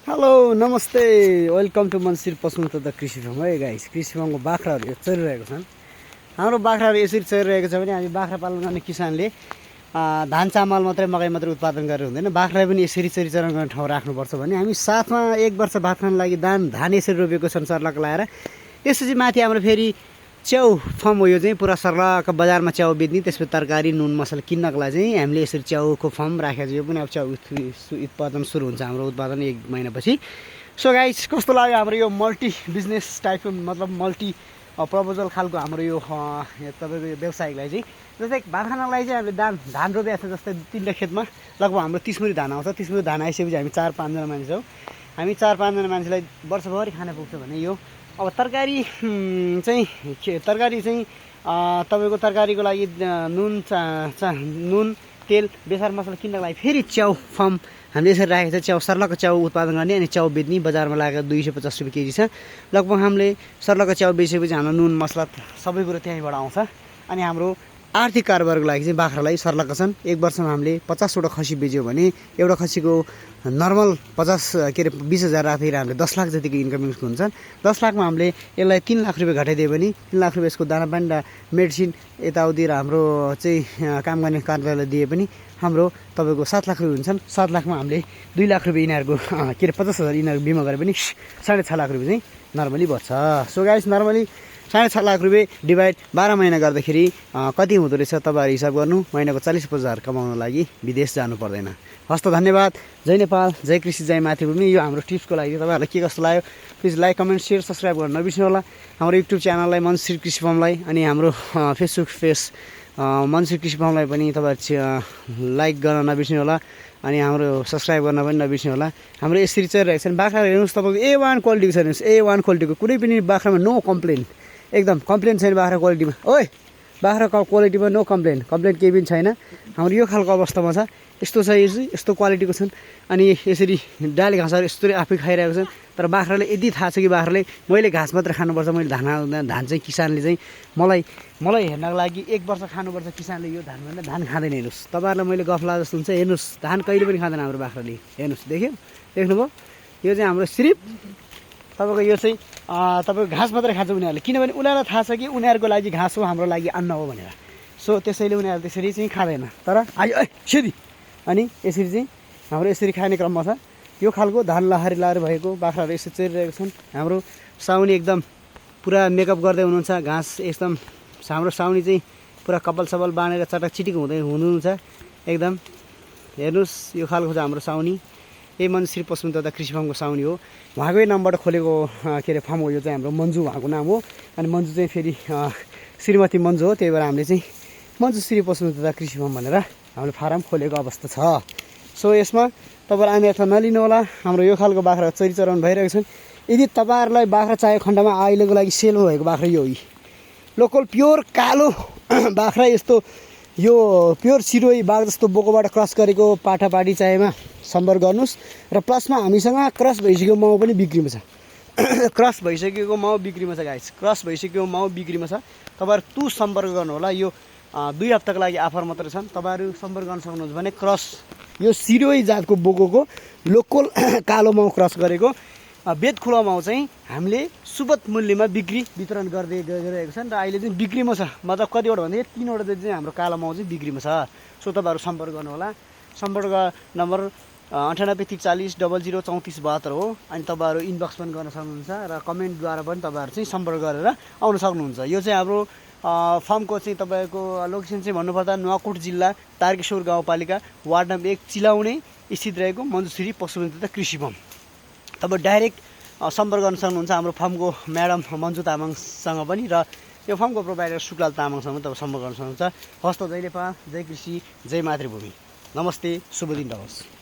Hello नमस्ते welcome to मन्सिर पशु तथा कृषि फार्म है गाइस। कृषि फार्मको बाख्राहरू चरिरहेको छन्। हाम्रो बाख्राहरू यसरी चरिरहेको छ भने हामी बाख्रा पालन गर्ने किसानले धान चामल मात्रै मकै मात्रै उत्पादन गरेर हुँदैन, बाख्रा पनि यसरी चरिचरण गर्ने ठाउँ राख्नुपर्छ भने हामी साथमा एक वर्ष भात खान लागि धान यसरी रोपेको छन् सर्लक लाएर। यसपछि माथि हाम्रो फेरि च्याउ फर्म हो। यो चाहिँ पुरा सर्लक बजारमा च्याउ बेच्ने, त्यसपछि तरकारी नुन मसला किन्नको लागि चाहिँ हामीले यसरी च्याउको फर्म राखेको छ। यो पनि अब च्याउ उत्पादन सुरु हुन्छ हाम्रो उत्पादन 1 महिनापछि। सो गाइस, कस्तो लाग्यो हाम्रो यो मल्टी बिजनेस टाइपको, मतलब मल्टी प्रपोजल खालको हाम्रो यो तपाईँको यो व्यवसायिकलाई चाहिँ। जस्तै भात खानको लागि चाहिँ हामीले धान रोपेको छ। जस्तै 3 खेतमा लगभग हाम्रो 30 मुरी धान आउँछ। 30 मुरी धान आइसकेपछि हामी 4-5 जना मान्छे छौँ। हामी 4-5 जना मान्छेलाई वर्षभरि खान पुग्छ भने यो अब तरकारी चाहिँ तपाईँको तरकारीको लागि नुन तेल बेसार मसला किन्नको लागि फेरि च्याउ फर्म हामीले यसरी राखेको छ। च्याउ सर्लको च्याउ उत्पादन गर्ने अनि च्याउ बेच्ने, बजारमा लागेको 250 रुपियाँ केजी छ। लगभग हामीले सर्लको च्याउ बेचेपछि हाम्रो नुन मसला सबै कुरो त्यहीँबाट आउँछ। अनि हाम्रो आर्थिक कारोबारको लागि चाहिँ बाख्रालाई सर्लक्क छन्। 1 वर्षमा हामीले 50वटा खसी बेच्यो भने एउटा खसीको नर्मल 20,000 राख्दाखेरि हामीले 10 लाख जतिको इन्कम हुन्छ। 10 लाखमा हामीले यसलाई 3 लाख रुपियाँ घटाइदियो भने 3 लाख रुपियाँ यसको दाना पानी र मेडिसिन यताउति र हाम्रो चाहिँ काम गर्ने कार्यालयलाई दिए पनि हाम्रो तपाईँको 7 लाख रुपियाँ हुन्छन्। 7 लाखमा हामीले 2 लाख रुपियाँ यिनीहरूको 50,000 यिनीहरूको बिमा गरे पनि 6.5 लाख रुपियाँ चाहिँ नर्मली बच्छ। सो गाइस, नर्मली 6.5 लाख रुपियाँ डिभाइड 12 महिना गर्दाखेरि कति हुँदो रहेछ तपाईँहरू हिसाब गर्नु। महिनाको 40-50,000 कमाउनको लागि विदेश जानु पर्दैन। हस्त, धन्यवाद। जय नेपाल, जय कृषि, जय मातृभूमि। यो हाम्रो टिप्सको लागि तपाईँहरूलाई के कस्तो लाग्यो please like, comment, share, subscribe गर्न नबिर्स्नु होला। हाम्रो युट्युब च्यानललाई मन्सिर कृषि फार्मलाई अनि हाम्रो फेसबुक पेज मन्सिर कृषि फार्मलाई पनि तपाईँहरू लाइक गर्न नबिर्स्नु होला अनि हाम्रो सब्सक्राइब गर्न पनि नबिर्स्नु होला। हाम्रो यसरी चलिरहेको छ। बाख्रा हेर्नुहोस्, तपाईँको A1 क्वालिटीको छ। हेर्नुहोस्, A1 क्वालिटीको कुनै पनि बाख्रामा नो कम्प्लेन, एकदम कम्प्लेन छैन बाख्रा क्वालिटीमा। ओइ, बाख्राको क्वालिटीमा नो कम्प्लेन केही पनि छैन। हाम्रो यो खालको अवस्थामा छ। यस्तो छ, यस्तो क्वालिटीको छन्। अनि यसरी डाली घाँसहरू यस्तरी आफै खाइरहेको छन्। तर बाख्राले यदि थाहा छ कि बाख्राले मैले घाँस मात्रै खानुपर्छ, मैले धान चाहिँ किसानले चाहिँ मलाई हेर्नको लागि 1 वर्ष खानुपर्छ। किसानले यो धान खाँदैन। हेर्नुहोस्, तपाईँहरूलाई मैले गफ ला जस्तो हुन्छ। हेर्नुहोस्, धान कहिले पनि खाँदैन हाम्रो बाख्राले। हेर्नुहोस्, देख्नुभयो? यो चाहिँ हाम्रो सिर्फ तपाईँको यो चाहिँ तपाईँको घाँस मात्रै खान्छ उनीहरूले, किनभने उनीहरूलाई थाहा छ कि उनीहरूको लागि घाँस हो, हाम्रो लागि अन्न हो भनेर। सो त्यसैले उनीहरू त्यसरी चाहिँ खाँदैन। तर आयो सिधी अनि यसरी चाहिँ हाम्रो यसरी खाने क्रममा छ। यो खालको धान लहारी भएको बाख्राहरू यसरी चरिरहेको छन्। हाम्रो साउनी एकदम पुरा मेकअप गर्दै हुनुहुन्छ। घाँस एकदम हाम्रो साउनी चाहिँ पुरा कपाल सपाल बाँधेर चटक चिटिक हुनुहुन्छ एकदम। हेर्नुहोस्, यो खालको छ हाम्रो साउनी। मन्सिर पशु तथा कृषि फार्मको साउनी हो। उहाँकै नामबाट खोलेको फर्म हो। यो चाहिँ हाम्रो मन्जु उहाँको नाम हो। अनि मन्जु चाहिँ फेरि श्रीमती मन्जु हो। त्यही भएर हामीले चाहिँ मन्जु श्री पशु तथा कृषि फार्म भनेर हामीले फारम खोलेको अवस्था छ। सो यसमा तपाईँहरू अन्यथा नलिनु होला। हाम्रो यो खालको बाख्रा चरिचरण भइरहेको छन्। यदि तपाईँहरूलाई बाख्रा चाहिएको खण्डमा अहिलेको लागि सेलमा भएको बाख्रा यो हो। लोकल प्योर कालो बाख्रा, यस्तो यो प्योर सिरोही बाघ जस्तो बोकोबाट क्रस गरेको पाठापाटी चाहिएमा सम्पर्क गर्नुहोस्। र प्लसमा हामीसँग क्रस भइसकेको माउ पनि बिक्रीमा छ। क्रस भइसकेको माउ बिक्रीमा छ गाइस। क्रस भइसकेको माउ बिक्रीमा छ। तपाईँहरू सम्पर्क गर्नु होला। यो 2 हप्ताको लागि अफर मात्रै छन्। तपाईँहरू सम्पर्क गर्न सक्नुहुन्छ भने क्रस यो सिरोही जातको बोकोको लोकल कालो माउ क्रस गरेको बेदखुला माउ चाहिँ हामीले सुपथ मूल्यमा वितरण गरिरहेको छन्। र अहिले चाहिँ बिक्रीमा छ। मतलब कतिवटा भन्दाखेरि 3वटा जति चाहिँ हाम्रो कालो माउ चाहिँ बिक्रीमा छ। सो तपाईँहरू सम्पर्क गर्नुहोला। सम्पर्क नम्बर 984340003472 हो। अनि तपाईँहरू इनबक्स पनि गर्न सक्नुहुन्छ र कमेन्टद्वारा पनि तपाईँहरू चाहिँ सम्पर्क गरेर आउन सक्नुहुन्छ। यो चाहिँ हाम्रो फार्मको चाहिँ तपाईँको लोकेसन चाहिँ भन्नुपर्दा नुवाकोट जिल्ला तारकेश्वर गाउँपालिका वार्ड नम्बर 1 चिलाउने स्थित रहेको मन्जुश्री पशु तथा कृषि फार्म। तपाईँ डाइरेक्ट सम्पर्क गर्न सक्नुहुन्छ हाम्रो फार्मको म्याडम मन्जु तामाङसँग पनि, र यो फार्मको प्रोभाइडर सुकलाल तामाङसँग तपाईँ सम्पर्क गर्न सक्नुहुन्छ। हस्त, जय नेपाल, जय कृषि, जय मातृभूमि। नमस्ते, शुभ दिन रहोस्।